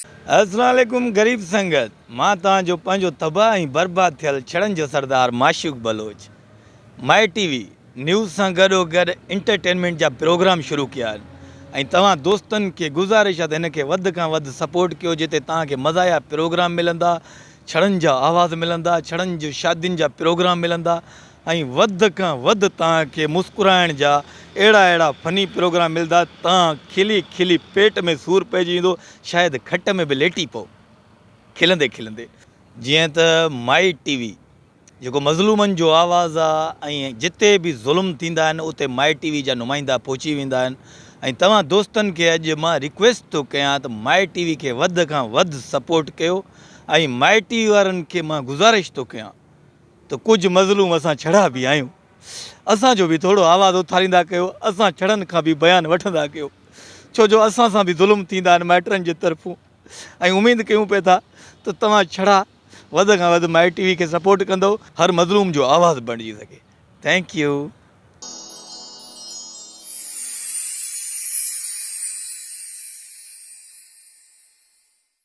السلام عليڪم غريب سنگت مان توهان جو پنهنجو تباهه ۽ برباد ٿيل ڇڙن جو سردار Mashoq Baloch my T V news سان گڏو گڏ انٽرٽينمينٽ جا پروگرام شروع ڪيا آهن ۽ توهان دوستن کي گذارش آهي ته هن کي وڌ کان وڌ سپورٽ ڪيو جتي توهان کي مزاحيه پروگرام ملندا ڇڙن جا آواز ملندا ڇڙن جي شادين جا پروگرام ملندا ۽ وڌ کان وڌ توهان کي مسڪرائڻ جا اهڙا اهڙا فني پروگرام ملدا توهان کلي کلي پيٽ ۾ سور پئجي ويندو شايد کٽ ۾ به ليٽي پئو کلندي کلندي. جيئن ته مائي ٽي وي جيڪو مظلومن جو آواز آ ۽ جتي به ظلم ٿيندا آهن اتي مائي ٽي وي جا نمائندا پهچي ويندا آهن ۽ توهان دوستن کي اڄ مان ريڪويسٽ ٿو ڪيان ته مائي ٽي وي کي وڌ کان وڌ سپورٽ ڪيو ۽ مائي ٽي وي وارن کي مان گذارش ٿو ڪيان ته ڪجهه مظلوم اسان ڇڙا به آهيون اسان جو به ٿورو آواز اٿاريندا ڪيو اسان ڇڙن کان به بيان وٺندا ڪيو ڇو جو اسان سان به ظلم ٿيندا آهن مائٽن جي طرفون ۽ اميد ڪيون پئي ٿا ته توهان ڇڙا وڌ کان وڌ مائي ٽي وي کي سپورٽ ڪندو هر مظلوم جو آواز بڻجي سگهي thank you.